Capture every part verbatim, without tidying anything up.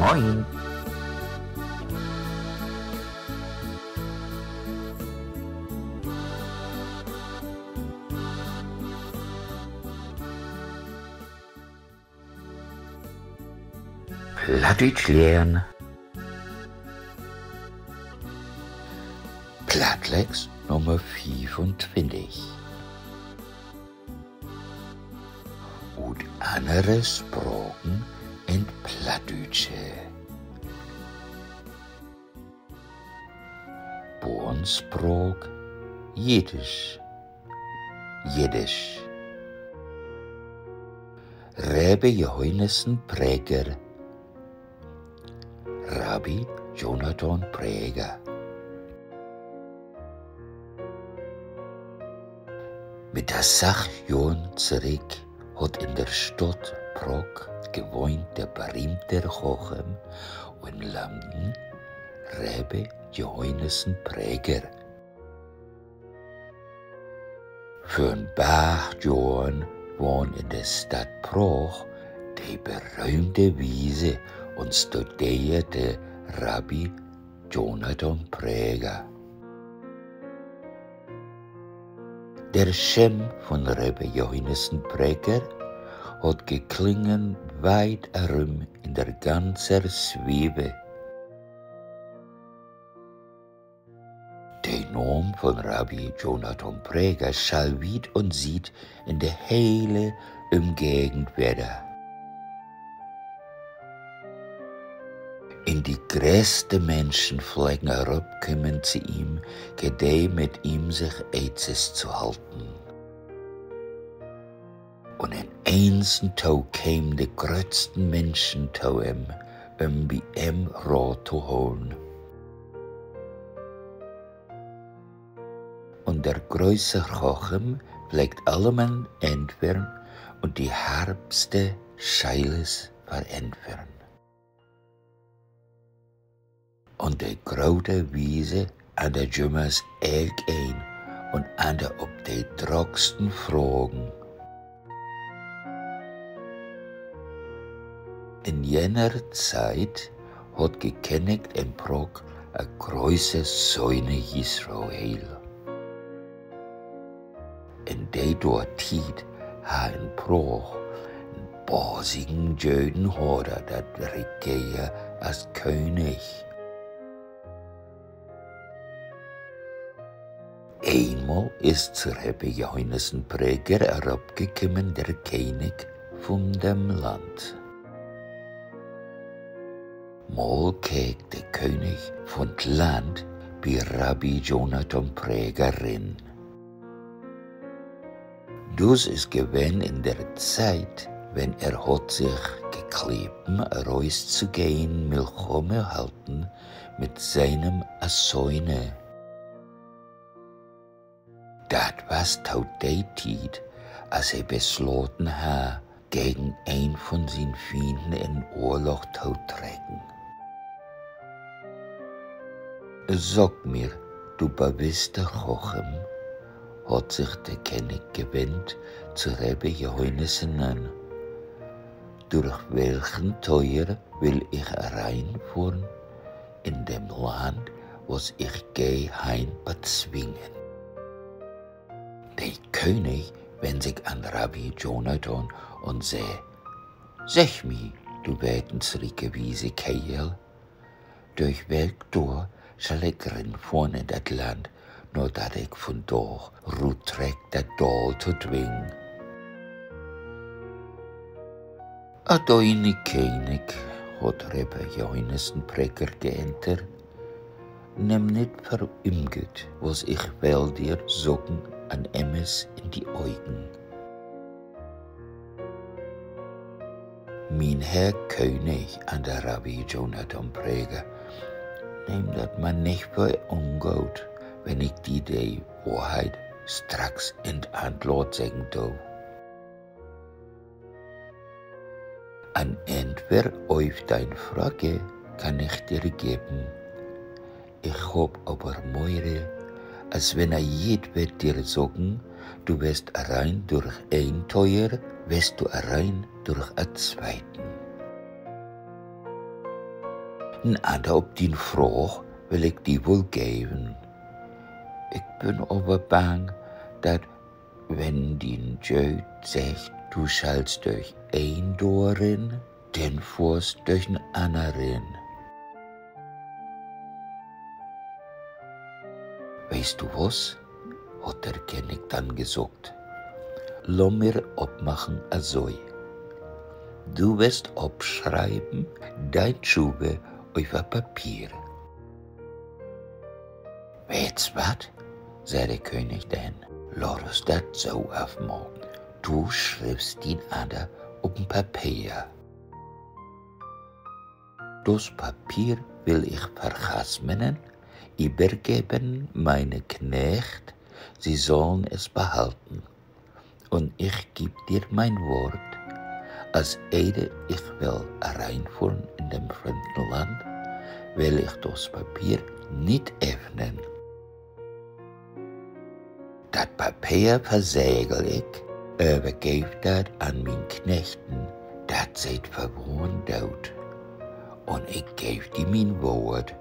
Moin. Plattdüütsch lehren. Plattlex Nummer fiefuntwintig. Ut annere Spraken in't Plattdüütsche. Bornspraak, Jiddisch. Jiddisch. Rebbe Johannessen Präger. Rabbi Jonathan Präger. Mit acht Johren zurück hett in de Stadt Prag gewohnt de berühmte Chacham un Lamden Rebbe Johannessen Präger. Vör en Barg Johren wahn in de Stadt Prag de berühmte Wiese un studeerte Rabbi Jonathan Präger. De Stimm von Rebbe Johannessen Präger hett geklungen weit erüm in de ganze Swiebe. De Naam von Rabbi Jonathan Präger schall wiet un siet in de hele Ümgegend wedder. In de gröttste Minschenflecken rop kümmen to em, kede mit em sich Etzes to halten. Un in eens to kemen de gröttsten Minschen to em, üm bi em Raat to holen. Un de gröttste Chacham pleckt allemal entfern un de harpste Scheiles verentfern. Un de grote Wiese antert jümmers elkeen un antert op de drocksten Fragen. In jener Zeit hett gekennikt in Prag en grote Söhne Israel. In de dor Tiet harr in Prag en basigen Jödenhater dat Regeer as König. Eenmal is to Rebbe Johannessen Präger eropgekümmen de König vun dem Land. Mal keek de König vun't Land bi Rabbi Jonathan Präger rin. Düs is gewen in de Zeit, wenn er hett sich geklepen, rauszugehen, Milchome halten mit sienem Assöhne. Dat was to de Tiet, as he beslaten harr, gegen een vun sien Fienden in Oorlog to trecken. Sag mir, du bewusster Chacham, hett sich de König gewendt to Rebbe Johannessen, durch welchen Teuer will ich hereinfahren in dem Land, was ich gehe heim bezwingen? De König wendt sik an Rabbi Jonathan un sä: Segg mi, du wetensrieke wiese Keerl, dörch welk Door schall ik rinfohren in dat Land, na dat ik vundaag ruttreck, dat daal to dwingen? Adoine König, hett Rebbe Johannessen Präger geentert, nemm nit för ümget, was ich well dir sagen an emes in de Ogen. Mien Herr König, anter Rabbi Jonathan Präger, nehm dat man nich för ungoot, wenn ik di de Wohrheit stracks in't Antlaat seggen do. En Entwer op dien Frage kann ich dir geven. Ich hab aver Moire, as wenn a jedwer dir sagen, du west arein durch een Teuer, west du arein durch a tweiten. En Anter op dien Fraag will ik di woll geven. Ik bün aver bang, dat, wenn dien Jööd seggt, du schallst dörch een Door rin, denn fohrst dörch en anner rin. Weißt du was?, hett de Kennick dann seggt. Laat mi opmaken, also. Du west opschrieven, dien Schuwe över Papier. Weetst wat?, sä de König denn, laat us dat so afmaken: Du schriffst dien Anter op en Papeer. Das Papier will ich vergasmenen, übergeben meine Knecht, sie sollen es behalten. Und ich geb dir mein Wort, als Eide, ich will hereinfuhren in dem fremden Land, will ich das Papier nicht öffnen. Dat Papeer versegel ik, övergeev dat an mien Knechten, dat se 't verwohren doot. Un ik geev di mien Woort,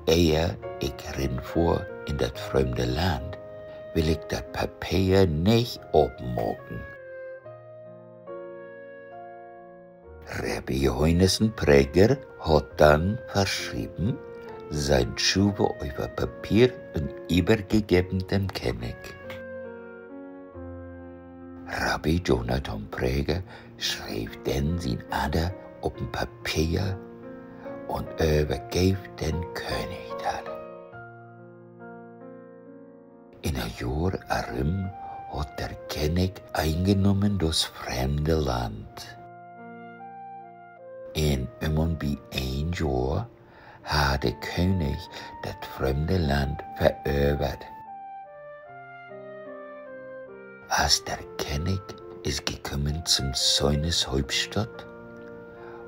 ehr ik rinfohr in dat frömde Land, will ik dat Papeer nich opmaken. Rabbi Johanes en Präger hett dann verschreven, seine Schuwe über Papier und übergegeben dem König. Rabbi Jonathan Präger schreev denn sien Anter op en Papeer un övergeev den König dat. In e Johr erüm hett de König eingenommen das fremde Land. In üm un bi een Johr harr de König dat frömde Land verövert. As der König is gekommen zum Zäunes Hauptstadt,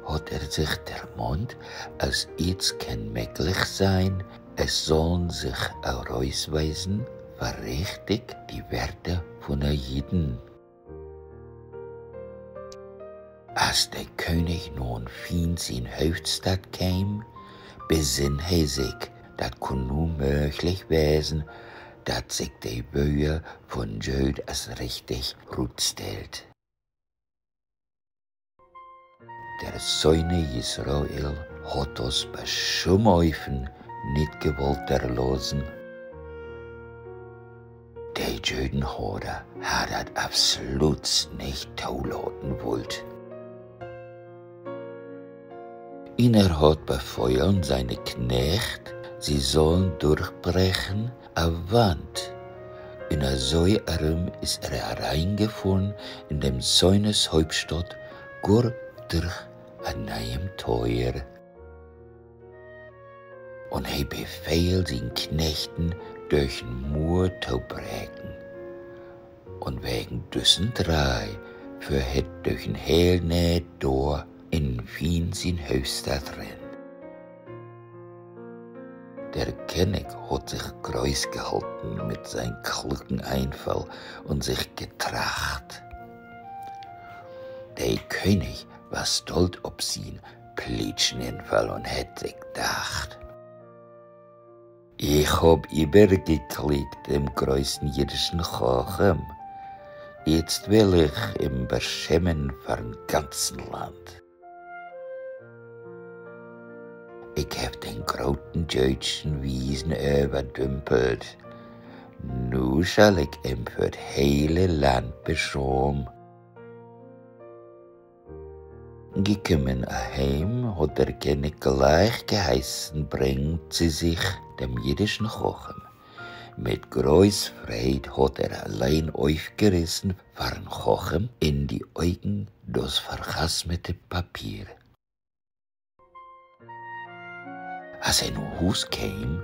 hat er sich dermahnt, als jetzt kann möglich sein, es sollen sich herausweisen, wahrhaftig die Werte von der Juden. As de König na en Fien sien Hööftstadt keem, besinn he sik, dat kunn nu mööglich wesen, dat sik de Wöör von Jööd as richtig rutstellt. Der Zäune Israel hat das Beschummhäufen nit gewollt erlosen. De Jödenhater harr dat absolut nich tolaten wullt. Un er hat befohlen seine Knecht, sie sollen durchbrechen a Wand. Un aso erüm is er hereingefuhren in dem Zäunes Hauptstadt, gor durch en neem Toor. Un he befeel sien Knechten, dörch en Muur to breken. Un wegen düssen Dreih föhr he dörch en heel nee Door in en Fien sien Hööftstadt rin. Der König hat sich groß gehalten mit sein klugen Einfall un sich getracht. De König was stolt op sien plietschen Infall un hett sik dacht: Ich hab übergeklickt dem größten jüdischen Chacham. Jetzt will ich em beschämen vor'n ganzen Land. Ik heff den groten jüüdschen Wiesen överdümpelt. Nu schall ik em för't hele Land beschamen. Gekommen aheem, hat der König gleich geheißen: Bringt sie sich dem jüdischen Chacham. Mit groß Freid hat er allein aufgerissen vor'n Chacham in die Äugen das vergasmete Papier. As he na Huus keem,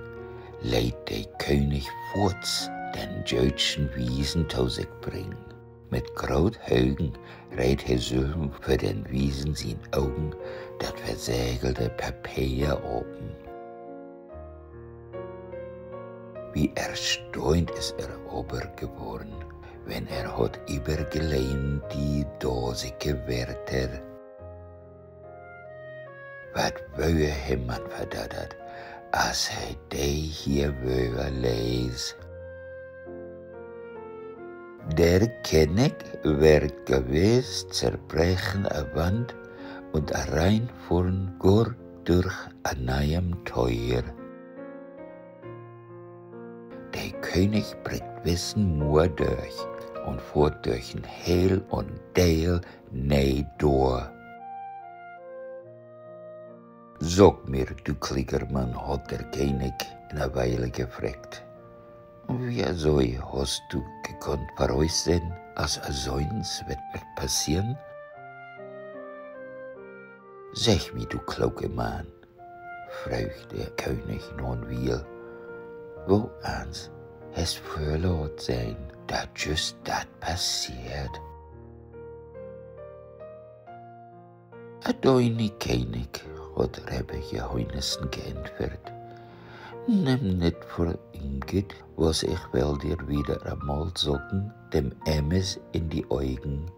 leet de König foorts den jüüdschen Wiesen to sik bringen. Mit groot Högen reet he sülven för den Wiesen sien Ogen dat versegelte Papier open. Wie erstaunt is er ober geworden, wenn er hat übergelesen die dosige Wörter. Wat wöör he man verdattert, as he de hier Wöör lees: Der Kennig wird gewiss zerbrechen a Wand und ereinfuhren gor durch a neiem Teuer. De König brickt wiss en Muer dörch un fohrt dörch en heel un deel nee Door. Sag mir, du Klickermann, hot der Kennig in a Weile gefregt, wiesoi hest du gekonnt vörütsehn, as asoens wett, wett passeren? Segg mi, du kloke Mann, fröög de König na en Wiel, woans hest vörlaat sehn, dat jüst dat passeert? Adooni, Kennig, hot Rebbe Johannessen geentfert, nimm nit vör inget, was ich well dir wieder amal saken, dem Emmes in die Eugen.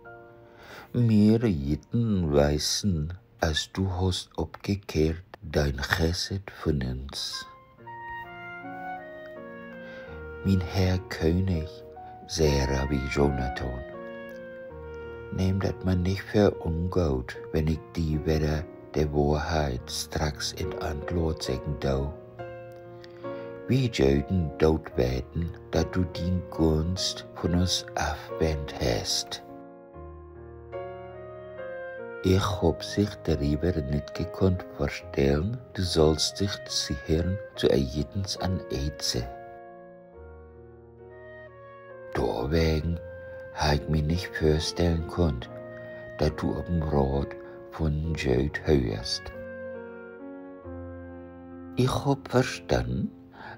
Mir jitten weisen, as du hast abgekehrt dein Chesed von uns. Mien Herr König, sä Rabbi Jonatan, nehm dat man nich för ungoot, wenn ik di wedder de Wohrheit stracks in't Antlaat seggen do. Wi Jöden doot weten, dat du dien Gunst von uns afwendt hest. Ich hab sich darüber nit gekonnt vorstellen, du sollst dich zieren zu a jiddens an Eze. Dorwegen harr ik mi nich vörstellen kunnt, dat du op en Raat vun en Jööd höörst. Ich hab verstanden,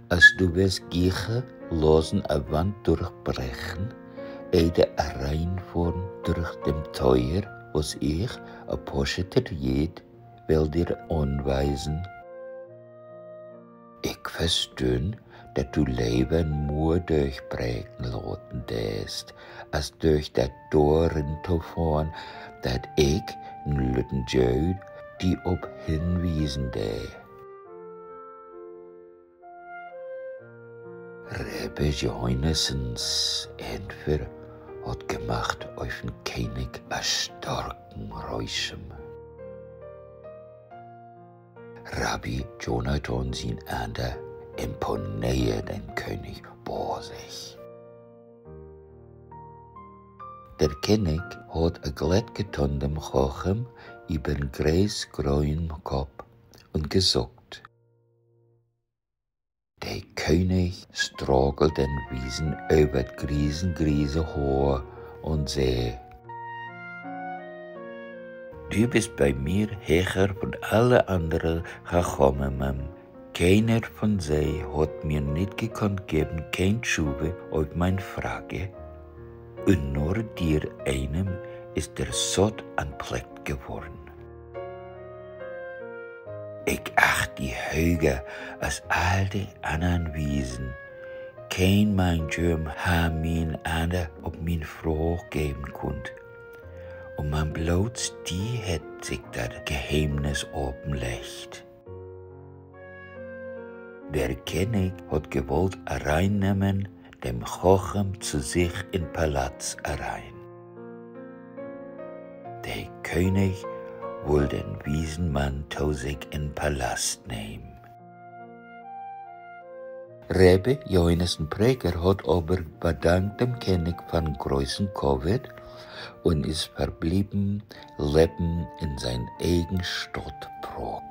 as du wirst giche losen a Wand durchbrechen, ede ereinfuhren durch dem Teuer, was ich, a Posheter Jid, will dir anweisen. Ik verstünn, dat du lever en Muer dörchbreken laten deist, as dörch dat Door rintofohren, dat ik, en lütten Jööd, di op henwiesen dee. Rebbe Johannessens Entwer hot gemacht op en Kennig a starken Reische. Rabbi Jonatan sien Anter imponeer den König basig. Der Kennig hot a glatt getan dem Chachem iber'n greesgroen Kopp un gesuckt. De König strakelt den Wiesen över't griesengriese Hoor un sä: Du bist bei mir heger von alle andere Chachamim. Keiner von sei hot mir nit gekonnt geven keen Tschuwe op mien Frage, un nur dir eenem is der Sot anplekt geworden. Ik acht di höger as all de annern Wiesen. Keen mien Jööm harr mi en Anter op mien Fraag geven kunnt. Un man bloots di hett sik dat Geheemnis apenleggt. Der Kennig hot gewollt areinnämen dem Chachem to sik in Palatz arein. De König wull den wiesen Mann to sik in Palast nehmen. Rebbe Johannessen Präger hot aver bedankt dem Kennig von großen Covid un is verblieben leven in sien egen Stadt Prag.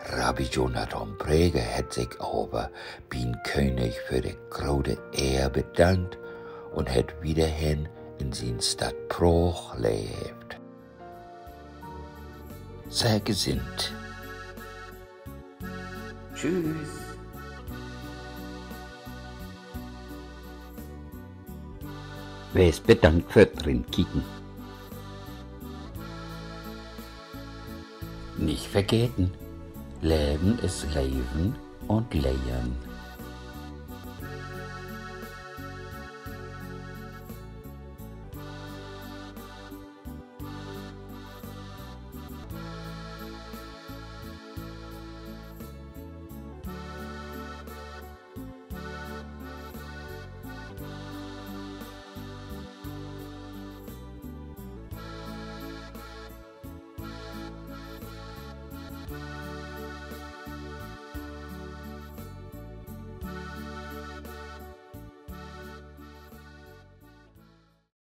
Rabbi Jonatan Präger hett sik aver bi'n König för de grote Ehr bedankt un hett wiederhen in sien Stadt Prag leevt. Sei gesinnt. Tschüss. Wees bedankt för't Rinkieken. Nich vergeten: Leven is leven un lehren.